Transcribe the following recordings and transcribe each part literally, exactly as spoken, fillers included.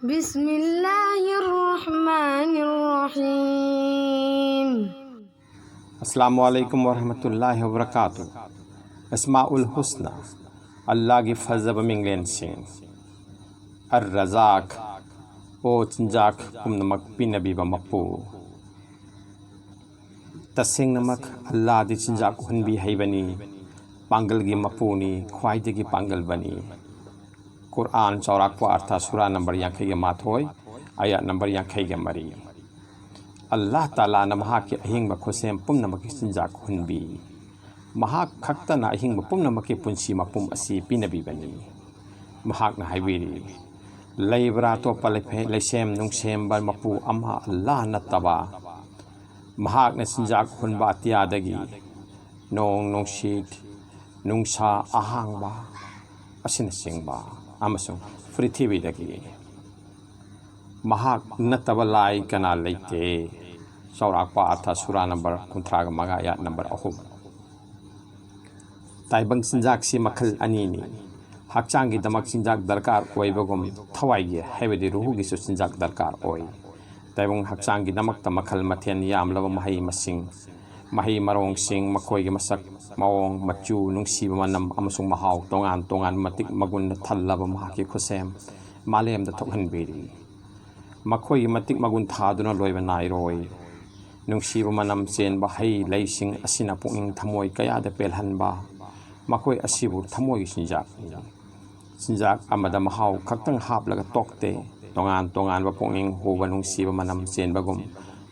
بسم الله الرحمن الرحيم. ꯑꯁꯂꯥꯃꯨ ꯑꯂꯥꯏꯀꯨꯝ ꯋꯔꯍꯃꯇꯨꯜꯂꯥꯍꯤ ꯋꯕꯔꯀꯥꯇꯨ꯫ ꯑꯁꯃꯥꯎꯜ ꯍꯨꯁꯅꯥ, ꯑꯜꯂꯥꯒꯤ ꯐꯖꯕ ꯃꯤꯡꯂꯦꯟꯁꯤꯡ꯫ ꯑꯔ ꯔꯖꯥꯛ, ꯑꯣ ꯆꯤꯟꯖꯥꯛ ꯄꯨꯝꯅꯃꯛ ꯄꯤꯅꯕꯤꯕ ꯃꯄꯨ꯫ ꯇꯁꯦꯡꯅꯃꯛ ꯑꯜꯂꯥꯗꯤ ꯆꯤꯟꯖꯥꯛ ꯎꯍꯟꯕꯤ ꯍꯩꯕꯅꯤ, ꯄꯥꯡꯒꯜꯒꯤ ꯃꯄꯨꯅꯤ, ꯈ꯭ꯋꯥꯏꯗꯒꯤ ꯄꯥꯡꯒꯜꯕꯅꯤ꯫ ꯀꯨꯔꯑꯥꯟ ꯆꯥꯎꯔꯥꯛꯄ ꯑꯥꯔꯊ ꯁꯨꯔꯥ ꯅꯝꯕꯔ ꯌꯥꯡꯈꯩꯒ ꯃꯥꯊꯣꯏ, ꯑꯌꯥꯠ ꯅꯝꯕꯔ ꯌꯥꯡꯈꯩꯒ ꯃꯔꯤ꯫ ꯑꯜꯂꯥꯍ ꯇꯥꯂꯥꯅ ꯃꯍꯥꯛꯀꯤ ꯑꯍꯤꯡꯕ ꯈꯨꯠꯁꯦꯝ ꯄꯨꯝꯅꯃꯛꯀꯤ ꯆꯤꯟꯖꯥꯛ ꯍꯨꯟꯕꯤ꯫ ꯃꯍꯥꯛ ꯈꯛꯇꯅ ꯑꯍꯤꯡꯕ ꯄꯨꯝꯅꯃꯛꯀꯤ ꯄꯨꯟꯁꯤ ꯃꯄꯨꯝ ꯑꯁꯤ ꯄꯤꯅꯕꯤꯕꯅꯤ꯫ ꯃꯍꯥꯛꯅ ꯍꯥꯏꯕꯤꯔꯤ, ꯂꯩꯕ꯭ꯔꯥ ꯑꯇꯣꯞꯄ ꯂꯩꯐꯦ-, ꯂꯩꯁꯦꯝ ꯅꯨꯡꯁꯦꯝꯕ ꯃꯄꯨ ꯑꯃ ꯑꯜꯂꯥꯍ ꯅꯠꯇꯕ? ꯃꯍꯥꯛꯅ ꯆꯤꯟꯖꯥꯛ ꯍꯨꯟꯕ ꯑꯇꯤꯌꯥꯗꯒꯤ, ꯅꯣꯡ ꯅꯨꯡꯁꯤꯠ, ꯅꯨꯡꯁꯥ ꯑꯍꯥꯡꯕ ꯑꯁꯤꯅꯆꯤꯡꯕ, ꯑꯃꯁꯨꯡ ꯄ꯭ꯔꯤꯊꯤꯕꯤꯗꯒꯤ꯫ ꯃꯍꯥꯛ ꯅꯠꯇꯕ ꯂꯥꯏ ꯀꯅꯥ ꯂꯩꯇꯦ꯫ ꯆꯥꯎꯔꯥꯛꯄ ꯑꯥꯔꯊ ꯁꯨꯔꯥ ꯅꯝꯕꯔ ꯀꯨꯟꯊ꯭ꯔꯥꯒ ꯃꯉꯥ, ꯑꯌꯥꯠ ꯅꯝꯕꯔ ꯑꯍꯨꯝ꯫ ꯇꯥꯏꯕꯪ ꯆꯤꯟꯖꯥꯛꯁꯤ ꯃꯈꯜ ꯑꯅꯤꯅꯤ꯫ ꯍꯛꯆꯥꯡꯒꯤꯗꯃꯛ ꯆꯤꯟꯖꯥꯛ ꯗꯔꯀꯥꯔ ꯑꯣꯏꯕꯒꯨꯝ, ꯊꯋꯥꯏꯒꯤ, ꯍꯥꯏꯕꯗꯤ ꯔꯨꯍꯨꯒꯤꯁꯨ ꯆꯤꯟꯖꯥꯛ ꯗꯔꯀꯥꯔ ꯑꯣꯏ꯫ ꯇꯥꯏꯕꯪ ꯍꯛꯆꯥꯡꯒꯤꯗꯃꯛꯇ ꯃꯈꯜ ꯃꯊꯦꯜ ꯌꯥꯝꯂꯕ ꯃꯍꯩ ꯃꯁꯤꯡ, ꯃꯍꯩ ꯃꯔꯣꯡꯁꯤꯡ, ꯃꯈꯣꯏꯒꯤ ꯃꯁꯛ, ꯃꯑꯣꯡ, ꯃꯆꯨ, ꯅꯨꯡꯁꯤꯕ ꯃꯅꯝ ꯑꯃꯁꯨꯡ ꯃꯍꯥꯎ ꯇꯣꯉꯥꯟ ꯇꯣꯉꯥꯟꯕ ꯃꯇꯤꯛ ꯃꯒꯨꯟꯅ ꯊꯜꯂꯕ ꯃꯍꯥꯛꯀꯤ ꯈꯨꯠꯁꯦꯝ ꯃꯥꯂꯦꯝꯗ ꯊꯣꯛꯍꯟꯕꯤꯔꯤ꯫ ꯃꯈꯣꯏꯒꯤ ꯃꯇꯤꯛ ꯃꯒꯨꯟ ꯊꯥꯗꯨꯅ ꯂꯣꯏꯕ ꯅꯥꯏꯔꯣꯏ꯫ ꯅꯨꯡꯁꯤꯕ ꯃꯅꯝ ꯆꯦꯟꯕ ꯍꯩ ꯂꯩꯁꯤꯡ ꯑꯁꯤꯅ ꯄꯨꯛꯅꯤꯡ ꯊꯃꯣꯏ ꯀꯌꯥꯗ ꯄꯦꯜꯍꯟꯕ, ꯃꯈꯣꯏ ꯑꯁꯤꯕꯨ ꯊꯃꯣꯏꯒꯤ ꯆꯤꯟꯖꯥꯛꯅꯤ꯫ ꯆꯤꯟꯖꯥꯛ ꯑꯃꯗ ꯃꯍꯥꯎ ꯈꯛꯇꯪ ꯍꯥꯞꯂꯒ ꯇꯣꯛꯇꯦ꯫ ꯇꯣꯉꯥꯟ ꯇꯣꯉꯥꯟꯕ ꯄꯨꯛꯅꯤꯡ ꯍꯨꯕ ꯅꯨꯡꯁꯤꯕ ꯃꯅꯝ ꯆꯦꯟꯕꯒꯨꯝ,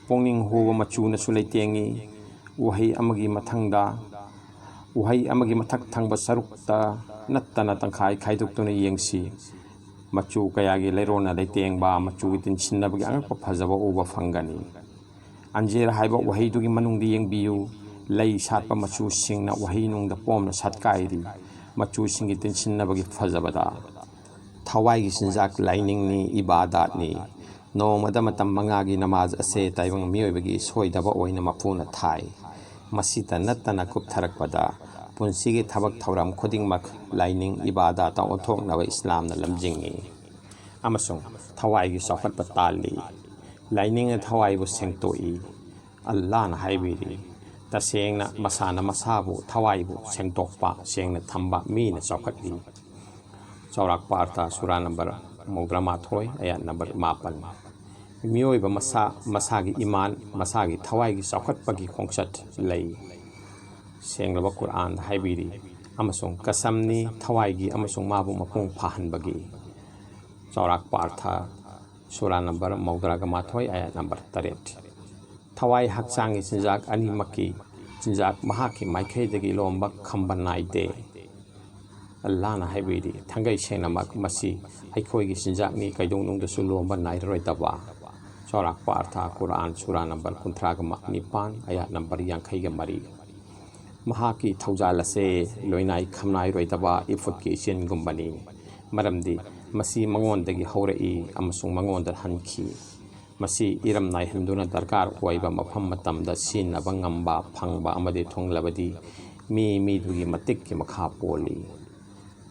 ꯄꯨꯛꯅꯤꯡ ꯍꯨꯕ ꯃꯆꯨꯅꯁꯨ ꯂꯩꯇꯦꯡꯉꯤ꯫ ꯎꯍꯩ ꯑꯃꯒꯤ ꯃꯊꯪꯗ, ꯎꯍꯩ ꯑꯃꯒꯤ ꯃꯊꯛ ꯊꯪꯕ ꯁꯔꯨꯛꯇ ꯅꯠꯇꯅ ꯇꯪꯈꯥꯏ ꯈꯥꯏꯗꯣꯛꯇꯨꯅ ꯌꯦꯡꯁꯤ꯫ ꯃꯆꯨ ꯀꯌꯥꯒꯤ ꯂꯩꯔꯣꯟꯅ ꯂꯩꯇꯦꯡꯕ ꯃꯆꯨꯒꯤ ꯇꯤꯟꯁꯤꯟꯅꯕꯒꯤ ꯑꯉꯛꯄ ꯐꯖꯕ ꯎꯕ ꯐꯪꯒꯅꯤ꯫ ꯑꯟꯖꯤꯔ ꯍꯥꯏꯕ ꯎꯍꯩꯗꯨꯒꯤ ꯃꯅꯨꯡꯗ ꯌꯦꯡꯕꯤꯌꯨ꯫ ꯂꯩ ꯁꯥꯠꯄ ꯃꯆꯨꯁꯤꯡꯅ ꯎꯍꯩ ꯅꯨꯡꯗ ꯄꯣꯝꯅ ꯁꯥꯠꯀꯥꯏꯔꯤ꯫ ꯃꯆꯨꯁꯤꯡꯒꯤ ꯇꯤꯟꯁꯤꯟꯅꯕꯒꯤ ꯐꯖꯕꯗ꯫ ꯊꯋꯥꯏꯒꯤ ꯆꯤꯟꯖꯥꯛ ꯂꯥꯏꯅꯤꯡꯅꯤ, ꯏꯕꯥꯗꯥꯠꯅꯤ꯫ ꯅꯣꯡꯃꯗ ꯃꯇꯝ ꯃꯉꯥꯒꯤ ꯅꯃꯥꯖ ꯑꯁꯦ ꯇꯥꯏꯕꯪ ꯃꯤꯑꯣꯏꯕꯒꯤ ꯁꯣꯏꯗꯕ ꯑꯣꯏꯅ ꯃꯄꯨꯅ ꯊꯥꯏ꯫ ꯃꯁꯤꯇ ꯅꯠꯇꯅ ꯀꯨꯞꯊꯔꯛꯄꯗ ꯄꯨꯟꯁꯤꯒꯤ ꯊꯕꯛ ꯊꯧꯔꯝ ꯈꯨꯗꯤꯡꯃꯛ ꯂꯥꯏꯅꯤꯡ ꯏꯕꯥꯗꯥꯠꯇ ꯑꯣꯟꯊꯣꯛꯅꯕ ꯏꯁꯂꯥꯝꯅ ꯂꯝꯖꯤꯡꯏ꯫ ꯑꯃꯁꯨꯡ ꯊꯋꯥꯏꯒꯤ ꯆꯥꯎꯈꯠꯄ ꯇꯥꯜꯂꯤ꯫ ꯂꯥꯏꯅꯤꯡꯅ ꯊꯋꯥꯏꯕꯨ ꯁꯦꯡꯇꯣꯛꯏ꯫ ꯑꯜꯂꯥꯍꯅ ꯍꯥꯏꯕꯤꯔꯤ, ꯇꯁꯦꯡꯅ ꯃꯁꯥꯅ ꯃꯁꯥꯕꯨ, ꯊꯋꯥꯏꯕꯨ ꯁꯦꯡꯗꯣꯛꯄ, ꯁꯦꯡꯅ ꯊꯝꯕ ꯃꯤꯅ ꯆꯥꯎꯈꯠꯂꯤ꯫ ꯆꯥꯎꯔꯥꯛꯄ ꯑꯔꯊ, ꯁꯨꯔꯥ ꯅꯝꯕꯔ ꯃꯧꯗ꯭ꯔꯥ ꯃꯥꯊꯣꯏ, ꯑꯌꯥꯠ ꯅꯝꯕꯔ ꯃꯥꯄꯟ꯫ ꯃꯤꯑꯣꯏꯕ ꯃꯁꯥ, ꯃꯁꯥꯒꯤ ꯏꯃꯥꯟ, ꯃꯁꯥꯒꯤ ꯊꯋꯥꯏꯒꯤ ꯆꯥꯎꯈꯠꯄꯒꯤ ꯈꯣꯡꯆꯠ ꯂꯩ꯫ ꯁꯦꯡꯂꯕ ꯀꯨꯔꯑꯥꯟꯗ ꯍꯥꯏꯕꯤꯔꯤ, ꯑꯃꯁꯨꯡ ꯀꯁꯝꯅꯤ ꯊꯋꯥꯏꯒꯤ ꯑꯃꯁꯨꯡ ꯃꯥꯕꯨ ꯃꯄꯨꯡ ꯐꯥꯍꯟꯕꯒꯤ꯫ ꯆꯥꯎꯔꯥꯛꯄ ꯑꯔꯊ, ꯁꯨꯔꯥ ꯅꯝꯕꯔ ꯃꯧꯗ꯭ꯔꯥꯒ ꯃꯥꯊꯣꯏ, ꯑꯌꯥꯠ ꯅꯝꯕꯔ ꯇꯔꯦꯠ꯫ ꯊꯋꯥꯏ ꯍꯛꯆꯥꯡꯒꯤ ꯆꯤꯟꯖꯥꯛ ꯑꯅꯤꯃꯛꯀꯤ ꯆꯤꯟꯖꯥꯛ ꯃꯍꯥꯛꯀꯤ ꯃꯥꯏꯀꯩꯗꯒꯤ ꯂꯣꯝꯕ ꯈꯝꯕ ꯅꯥꯏꯗꯦ꯫ ꯑꯜꯂꯥꯍꯅ ꯍꯥꯏꯕꯤꯔꯤ, ꯊꯥꯡꯒꯩ ꯁꯦꯡꯅꯃꯛ ꯃꯁꯤ ꯑꯩꯈꯣꯏꯒꯤ ꯆꯤꯟꯖꯥꯛꯅꯤ, ꯀꯩꯗꯧꯅꯨꯡꯗꯁꯨ ꯂꯣꯝꯕ ꯅꯥꯏꯔꯔꯣꯏꯗꯕ꯫ ꯆꯥꯎꯔꯥꯛꯄ ꯑꯔꯊ, ꯀꯨꯔꯑꯥꯟ ꯁꯨꯔꯥ ꯅꯝꯕꯔ ꯀꯨꯟꯊ꯭ꯔꯥꯒ ꯅꯤꯄꯥꯟ, ꯑꯌꯥꯠ ꯅꯝꯕꯔ ꯌꯥꯡꯈꯩꯒ ꯃꯔꯤ꯫ ꯃꯍꯥꯛꯀꯤ ꯊꯧꯖꯥꯜ ꯑꯁꯦ ꯂꯣꯏꯅꯥꯏ ꯈꯝꯅꯥꯏꯔꯣꯏꯗꯕ ꯏꯐꯨꯠꯀꯤ ꯏꯆꯤꯟꯒꯨꯝꯕꯅꯤ, ꯃꯔꯝꯗꯤ ꯃꯁꯤ ꯃꯉꯣꯟꯗꯒꯤ ꯍꯧꯔꯛꯏ ꯑꯃꯁꯨꯡ ꯃꯉꯣꯟꯗ ꯍꯟꯈꯤ꯫ ꯃꯁꯤ ꯏꯔꯝ ꯅꯥꯏꯍꯟꯗꯨꯅ ꯗꯔꯀꯥꯔ ꯑꯣꯏꯕ ꯃꯐꯝ ꯃꯇꯝꯗ ꯁꯤꯖꯤꯟꯅꯕ ꯉꯝꯕ, ꯐꯪꯕ ꯑꯃꯗꯤ ꯊꯨꯡꯂꯕꯗꯤ ꯃꯤ ꯃꯤꯗꯨꯒꯤ ꯃꯇꯤꯛꯀꯤ ꯃꯈꯥ ꯄꯣꯜꯂꯤ꯫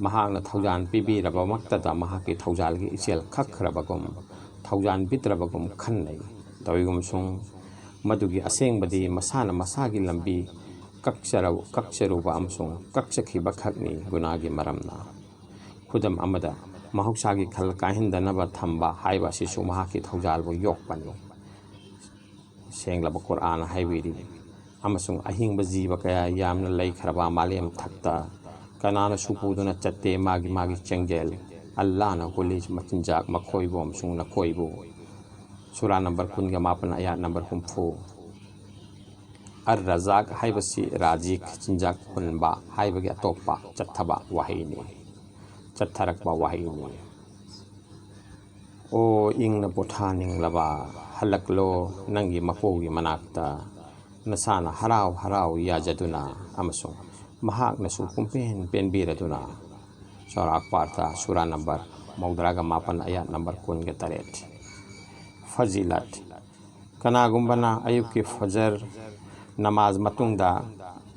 ꯃꯍꯥꯛꯅ ꯊꯧꯖꯥꯜ ꯄꯤꯕꯤꯔꯕꯃꯛꯇꯗ ꯃꯍꯥꯛꯀꯤ ꯊꯧꯖꯥꯜꯒꯤ ꯏꯆꯦꯜ ꯀꯛꯈ꯭ꯔꯕꯒꯨꯝ, ꯊꯧꯖꯥꯜ ꯄꯤꯗ꯭ꯔꯕꯒꯨꯝ ꯈꯟꯅꯩ꯫ ꯇꯧꯏꯒꯨꯝꯁꯨꯡ ꯃꯗꯨꯒꯤ ꯑꯁꯦꯡꯕꯗꯤ ꯃꯁꯥꯅ ꯃꯁꯥꯒꯤ ꯂꯝꯕꯤ ꯀꯛꯆꯔ-, ꯀꯛꯆꯔꯨꯕ ꯑꯃꯁꯨꯡ ꯀꯛꯆꯈꯤꯕ ꯈꯛꯅꯤ꯫ ꯒꯨꯅꯥꯒꯤ ꯃꯔꯝꯅ꯫ ꯈꯨꯗꯝ ꯑꯃꯗ, ꯃꯍꯧꯁꯥꯒꯤ ꯈꯜ ꯀꯥꯏꯍꯟꯗꯅꯕ ꯊꯝꯕ ꯍꯥꯏꯕ ꯑꯁꯤꯁꯨ ꯃꯍꯥꯛꯀꯤ ꯊꯧꯖꯥꯜꯕꯨ ꯌꯣꯛꯄꯅꯤ꯫ ꯁꯦꯡꯂꯕ ꯀꯨꯔꯑꯥꯟꯅ ꯍꯥꯏꯕꯤꯔꯤ, ꯑꯃꯁꯨꯡ ꯑꯍꯤꯡꯕ ꯖꯤꯕ ꯀꯌꯥ ꯌꯥꯝꯅ ꯂꯩꯈ꯭ꯔꯕ ꯃꯥꯂꯦꯝ ꯊꯛꯇ ꯀꯅꯥꯅꯁꯨ ꯄꯨꯗꯨꯅ ꯆꯠꯇꯦ꯫ ꯃꯥꯒꯤ ꯃꯥꯒꯤ ꯆꯦꯡꯖꯦꯜ ꯑꯜꯂꯥꯍꯅ ꯍꯨꯜꯂꯤ, ꯃꯆꯤꯟꯖꯥꯛ ꯃꯈꯣꯏꯕꯨ ꯑꯃꯁꯨꯡ ꯅꯈꯣꯏꯕꯨ꯫ ꯁꯨꯔꯥ ꯅꯝꯕꯔ ꯀꯨꯟꯒ ꯃꯥꯄꯟ, ꯑꯌꯥꯠ ꯅꯝꯕꯔ ꯍꯨꯝꯐꯨ꯫ ꯑꯔ ꯔꯖꯥꯛ ꯍꯥꯏꯕꯁꯤ ꯔꯥꯖꯤꯛ, ꯆꯤꯟꯖꯥꯛ ꯍꯨꯟꯕ ꯍꯥꯏꯕꯒꯤ ꯑꯇꯣꯞꯄ ꯆꯠꯊꯕ ꯋꯥꯍꯩꯅꯤ, ꯆꯠꯊꯔꯛꯄ ꯋꯥꯍꯩꯅꯤ꯫ ꯑꯣ ꯏꯪꯅ ꯄꯣꯊꯥꯅꯤꯡꯂꯕ, ꯍꯜꯂꯛꯂꯣ ꯅꯪꯒꯤ ꯃꯄꯨꯒꯤ ꯃꯅꯥꯛꯇ, ꯅꯁꯥꯅ ꯍꯔꯥꯎ ꯍꯔꯥꯎ ꯌꯥꯖꯗꯨꯅ, ꯑꯃꯁꯨꯡ ꯃꯍꯥꯛꯅꯁꯨ ꯄꯨꯝꯄꯦꯟ ꯄꯦꯟꯕꯤꯔꯗꯨꯅ꯫ ꯆꯥꯎꯔꯥꯛꯄ ꯑꯔꯊ, ꯁꯨꯔꯥ ꯅꯝꯕꯔ ꯃꯧꯗ꯭ꯔꯥꯒ ꯃꯥꯄꯟ, ꯑꯌꯥꯠ ꯅꯝꯕꯔ ꯀꯨꯟꯒ ꯇꯔꯦꯠ꯫ ꯐꯖꯤꯂꯠ꯫ ꯀꯅꯥꯒꯨꯝꯕꯅ ꯑꯌꯨꯛꯀꯤ ꯐꯖꯔ ꯅꯃꯥꯖ ꯃꯇꯨꯡꯗ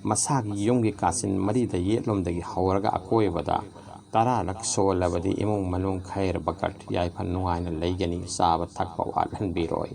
ꯃꯁꯥꯒꯤ ꯌꯨꯝꯒꯤ ꯀꯥꯆꯤꯟ ꯃꯔꯤꯗ ꯌꯦꯠꯂꯣꯝꯗꯒꯤ ꯍꯧꯔꯒ ꯑꯀꯣꯏꯕꯗ ꯇꯔꯥꯔꯛ ꯁꯣꯜꯂꯕꯗꯤ ꯏꯃꯨꯡ ꯃꯅꯨꯡ ꯈꯩꯔ ꯕꯀꯠ ꯌꯥꯏꯐ ꯅꯨꯡꯉꯥꯏꯅ ꯂꯩꯒꯅꯤ, ꯆꯥꯕ ꯊꯛꯄ ꯋꯥꯠꯍꯟꯕꯤꯔꯣꯏ꯫